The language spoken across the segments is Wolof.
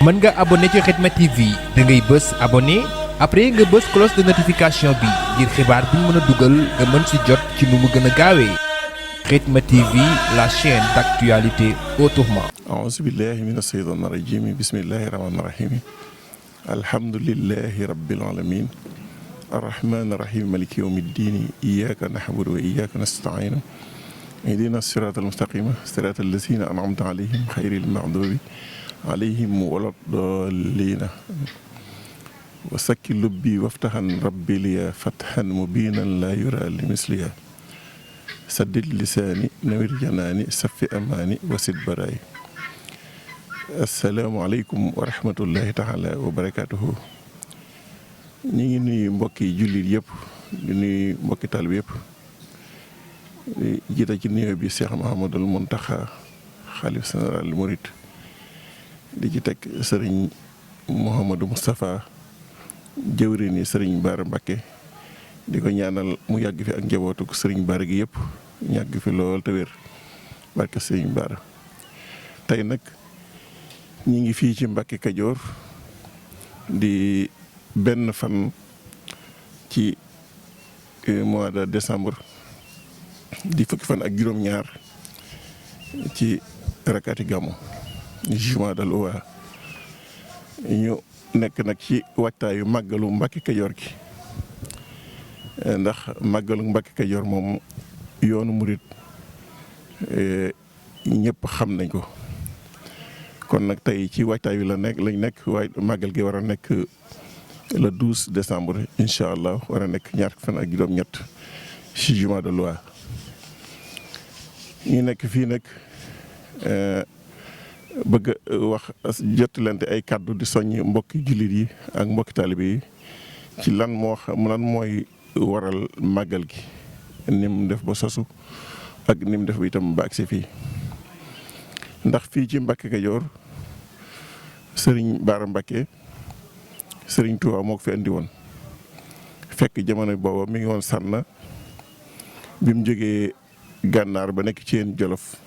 mën nga abonné ci Khidma TV da ngay bës abonné après nga bës cloche de notification bi ngir xibaar bu ñu mën a dugal nga mën si jot ci nu mu gën a gaawee. Khidma TV, la chaîne d'actualité autrement. A'uuzu billahi mina shaytaani rajiim, bismillahi rahmaani rahiim. Alhamdulillahi rabbil aalamiin. Arrahmaani rahiim, maliki yawmi ddiin. Iyyaaka na'budu wa iyyaaka nasta'iin. Ihdina siraatal mustaqiim, siraatal laziina an'amta alayhim ghayril maghduubi alayhim waladdaalliin. Wa sakki lubbi waftahan rabbi liya fathan mubiinan laa yuraa limislihi. Saddid lisaani nawir janaani safi amaani wasid baraay. Asalaamaaleykum wa rahmatullahi taala wa barakaatuhu. ñu ngi nuyu mbokki jullit yëpp di nuyu mbokki taalibe yëpp di jiite ci nuyoo bi Cheikh Mouhamadul Mountakha xalif général Mouride di ci teg Serigne Mouhamadou Moustapha jëwriñu Serigne Bara Mbacke di ko ñaanal mu yàgg fi ak njabootu Serigne Bara gi yëpp ñàgg fi lool te wér barke Serigne Bara. tey nag ñi ngi fii ci Mbacke Kadior di benn fan ci mois de décembre di fukki fan ak juróom-ñaar ci rakati gàmmu jumaa dal uwa ñu nekk nag ci waajtaayu màggalu Mbacke Kadior gi ndax màggalu Mbacke Kadior moom yoonu murit ñëpp xam nañ ko. kon nag tey ci waajtaay wi lañ nekk waaye màggal gi war a nekk le 12 décembre incha allah war a nekk ñaar fan ak juróom-ñett ci jumaa de loi ñu nekk fii nag bëgg wax jottalante ay kàddu di soññ mbokki jullit yi ak mbokki taalibe yi ci lan mooy waral màggal gi ni mu def ba sosu ak ni mu def ba itam ba agsi fii ndax fii ci Mbacke Kadior Serigne Bara Mbacke Serigne Touba moo ko fi andi woon fekk jamono booba mi ngi woon sànna bi mu jógee gànnaar ba nekk ci yéen Jolof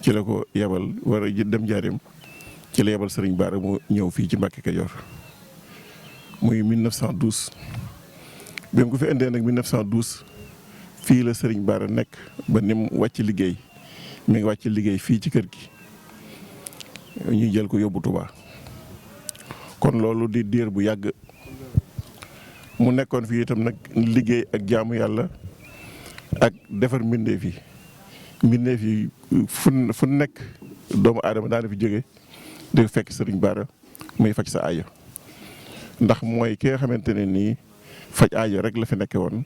ci la ko yebal war a dem Njaaréem ci la yebal Serigne Bara mu ñëw fii ci Mbacke Kadior muy 1912 bi mu ko fi indee nag 1912 fii la Serigne Bara nekk ba ni mu wàcc liggéey mi ngi wàcc liggéey fii ci kër gi ñuy jël ko yóbbu Touba kon loolu di diir bu yàgg mu nekkoon fii itam nag liggéey ak jaamu yàlla ak defar mbindeef yi fu nekk doomu aadama daana fi jóge di fekk Serigne Bara muy faj sa aajo ndax mooy ki nga xamante ne nii faj aajo rek la fi nekke woon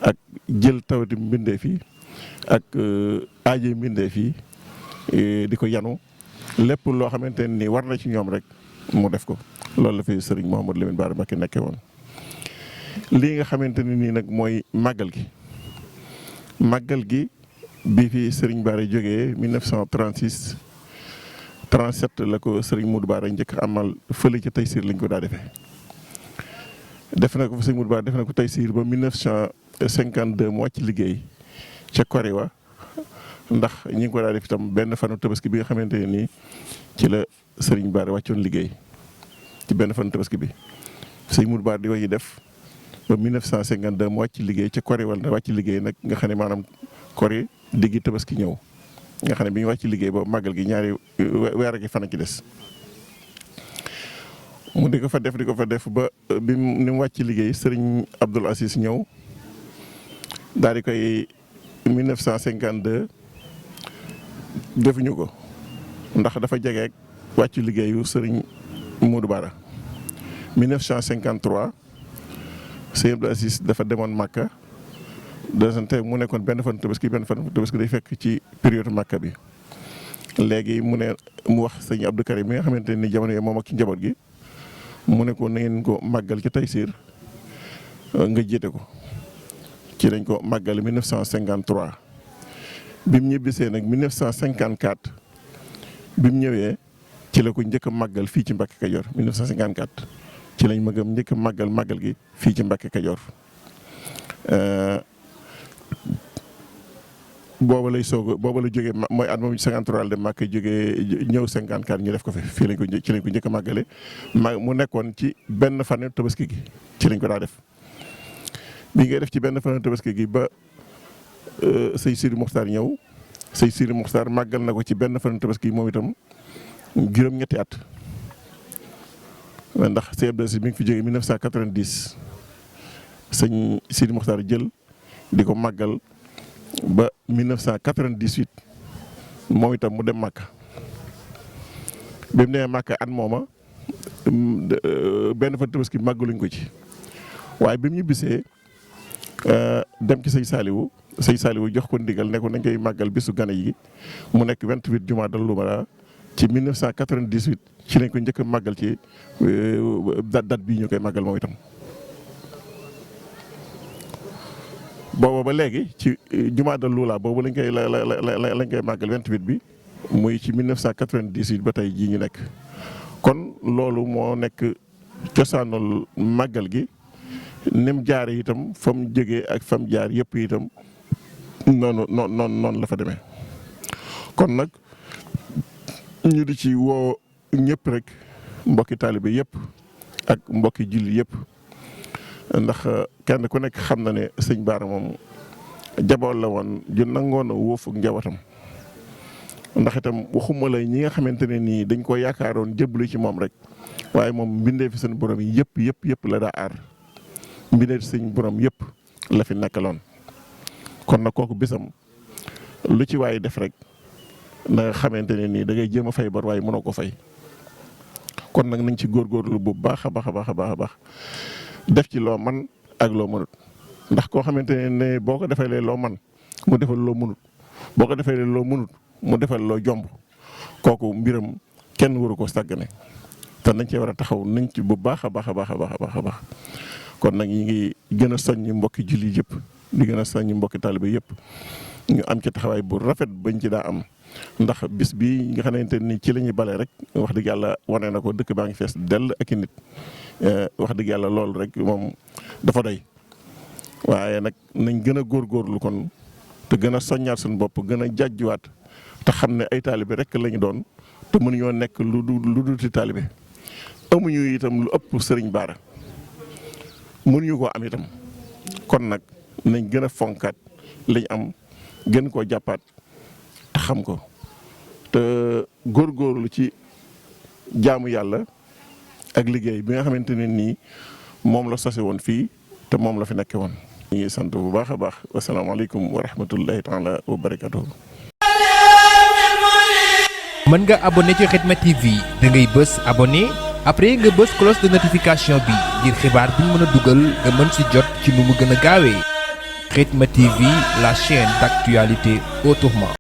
ak jël tawati mbindeef yi ak aaje mbindeef yi di ko yanu lépp loo xamante ne nii war na ci ñoom rek mu def ko loolu la fi Serigne Mouhamadou Lamine Bara Mbacké nekkee woon. lii nga xamante ne nii nag mooy màggal gi bi fi Serigne Bara jógee 1936 37 la ko Serigne Modou Bara njëkk amal fële ca Taysir lañ ko daa defee. def na ko fa Serigne Modou Bara def na ko Taysir ba 1952 mu wàcc liggéey ca Koriwa ndax ñi ngi ko daa def itam benn fanu tabaski bi nga xamante ne nii ci la Serigne Bara wàccoon liggéey ci benn fanu tabaski bi Serigne Modou Bara di koy def ba 1952 mu wàcc liggéey ca Koriwa la wàcc liggéey nag nga xam ne maanaam Kori diggi tabaski ñëw nga xam ne bi ñu wàcc liggéey ba màggal gi ñaari weer ak fan ci des mu di ko fa def ba bi ni mu wàcc liggéey Serigne Abdou Aziz ñëw daal di koy 1952 defuñu ko ndax dafa jegeek wàccu liggéeyu Serigne Modou Bara 1953 Serigne Abdou Aziz dafa demoon Makka te mu nekkoon benn fan tabaski day fekk ci période Makka bi léegi mu wax Serigne Abdou Karim mi nga xamante ni jamono yi moom ak ci njaboot gi mu ne ko na ngeen ko màggal ci Taysir nga jiite ko ci lañ ko màggal 1953 bi mu ñibbisee nag 1954 bi mu ñëwee ci la ko njëkk a màggal fii ci Mbacke Kadior 1954 ci lañ njëkk a màggal gi fii ci Mbacke Kadior booba lay booba la jógee mooy at moom 53 dem Mbàkke jógee ñëw 54 ñu def ko fi fii lañ ko ci lañ ko njëkk a màggale mu nekkoon ci benn fan tabaski gi ci lañ ko daa def bi ngay def ci benn fan tabaski gi ba sëñ Sidi Mokhtar ñëw sëñ Sidi Mokhtar màggal na ko ci benn fan tabaski moom itam juróom-ñetti at ndax sëñ Abdou Aziz mi ngi fi jógee 1990 sëñ Sidi Mokhtar jël di ko màggal ba 1998 moom itam mu dem Màkka bi mu nee Màkka at mooma benn fan tabaski màggaluñ ko ci waaye bi mu ñibbisee dem ci sëñ Saliou jox ko ndigal ne ko nañ koy màggal bisu gane yi mu nekk 28 Jumaadal Lumara ci 1998 ci lañ ko njëkk a màggal ci date bii ñu koy màggal moom itam. booba ba léegi ci Jumaadal Lula boobu lañ koy màggal 28 bi muy ci 1998 ba tey jii ñu nekk kon loolu moo nekk cosaanul màggal gi nim jaare itam fa mu jógee ak fa mu jaar yëpp itam noonu la fa demee kon nag ñu di ci woo ñëpp rek mbokki taalibe yëpp ak mbokki julli yëpp ndax kenn ku nekk xam na ne sëñ Bara moom jabool la woon ju nangoon a wóofu njabootam ndax itam waxuma la ñi nga xamante ne nii dañ ko yaakaaroon jébbalu ci moom rek waaye moom mbindee fi seen borom yi yëpp la daa aar mbindee fi seen borom yëpp la fi nekkaloon kon nag kooku bisam lu ci waaye def rek na nga xamante ne nii da ngay jéem a fay bor waaye mënoo ko fay kon nag nañ ci góorgóorlu bu baax a baax def ci loo man ak loo mënut ndax koo xamante ne boo ko defee loo man mu defal loo mënut boo ko defee loo mënut mu defal loo jomb kooku mbiram kenn waru ko sàggane te nañ cee war a taxaw nañ ci bu baax a baax kon nag ñi ngi gën a soññi mbokki julli yëpp di gën a soññi mbokki taalibe yëpp ñu am ci taxawaay bu rafet bañ ci daa am ndax bis bi nga xamante ni ci la ñuy bale rek wax dëgg yàlla wane na ko dëkk baa ngi fees dell ak i nit wax dëgg yàlla loolu rek moom dafa doy waaye nag nañ gën a góorgóorlu kon te gën a soññaat suñu bopp gën a jàjjuwaat te xam ne ay taalibe rek lañu doon te mënuñoo nekk lu dul ci taalibe amuñu itam lu ëpp Serigne Bara mënuñu koo am itam kon nag nañ gën a fonkaat liñ am gën koo jàppaat te xam ko te góorgóorlu ci jaamu yàlla ak liggéey bi nga xamante ne nii moom la sose woon fii te moom la fi nekke woon. ñu ngi sant bu baax a baax wasalaamaaleykum wa rahmatullahi taala wa barakatuhu. mën nga abonné ci Khidma TV da ngay bës abonné après nga bës cloche de notification bi ngir xibaar bi ñu mën a dugal nga mën si jot ci nu mu gën a gaawee. Khidma TV, la chaîne d'actualité autrement.